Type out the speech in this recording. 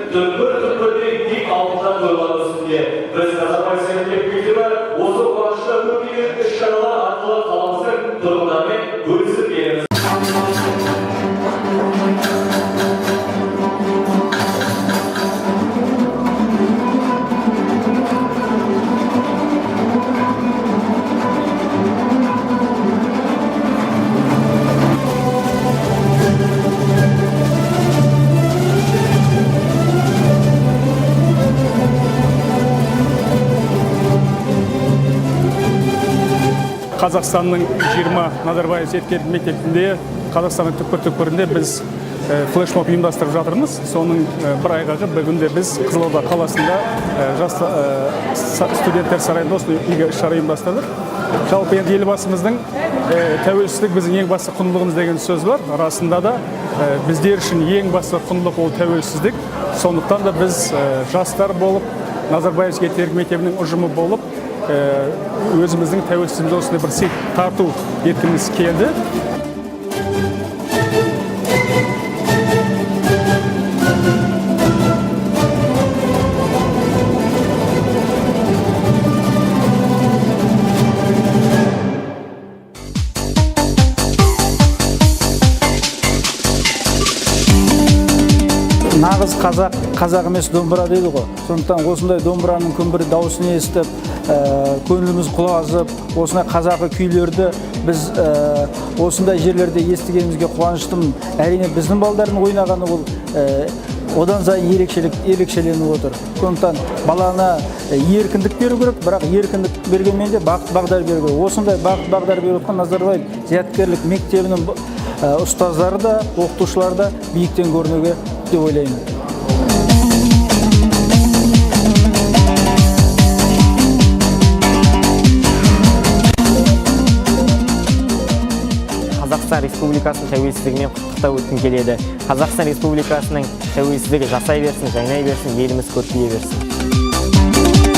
Түкпір-түкпірде кең ауқымда тойлану үстінде. Біз, Назарбаев зияткерлік мектебі, осы қуанышты көптеген іс-шаралар арқылы қаламыздың тұрғындарымен бөлісіп келеміз. Қазақстанның 20 Назарбаев зияткерлік мектебінде, Қазақстанның түкпір-түкпірінде біз флешмоб ұйымдастырып жатырмыз. Соның бір айғағы: бүгінде біз Қызылорда қаласында жас студенттер сарайында осындай игі іс шара ұйымдастырдық. Жалпы, енді Елбасымыздың «Тәуелсіздік – біздің ең басты құндылығымыз» деген сөз бар. Расында да, біздер үшін ең басты құндылық – ол тәуелсіздік. Сондықтан да біз жастар болып, Назарбаев зияткерлік мектебінің ұжымы болып, өзіміздің тәуелсіздігімізді осындай бір сый тарту еткіміз келді. Нағыз қазақ қазақ емес домбыра дейді ғой. Сондықтан осындай домбыраның күмбір дауысын естіп, көңіліміз құлазып, осындай қазақы күйлерді біз осындай жерлерде естігенімізге қуаныштымын. Әрине, біздің балдардың ойнағаны ол одан сайын ерекшеленіп отыр. Сондықтан баланы еркіндік беру керек, бірақ еркіндік бергенмен де бағыт бағдар беру керек. Осындай бағыт бағдар беріп отқан Назарбаев зияткерлік мектебінің ұстаздары да, оқытушылары да биіктен көрінуге деп ойлаймын. Қазақстан Республикасының тәуелсіздігімен құттықтап өткім келеді. Қазақстан Республикасының тәуелсіздігі жасай берсін, жайнай берсін, еліміз көркейе берсін!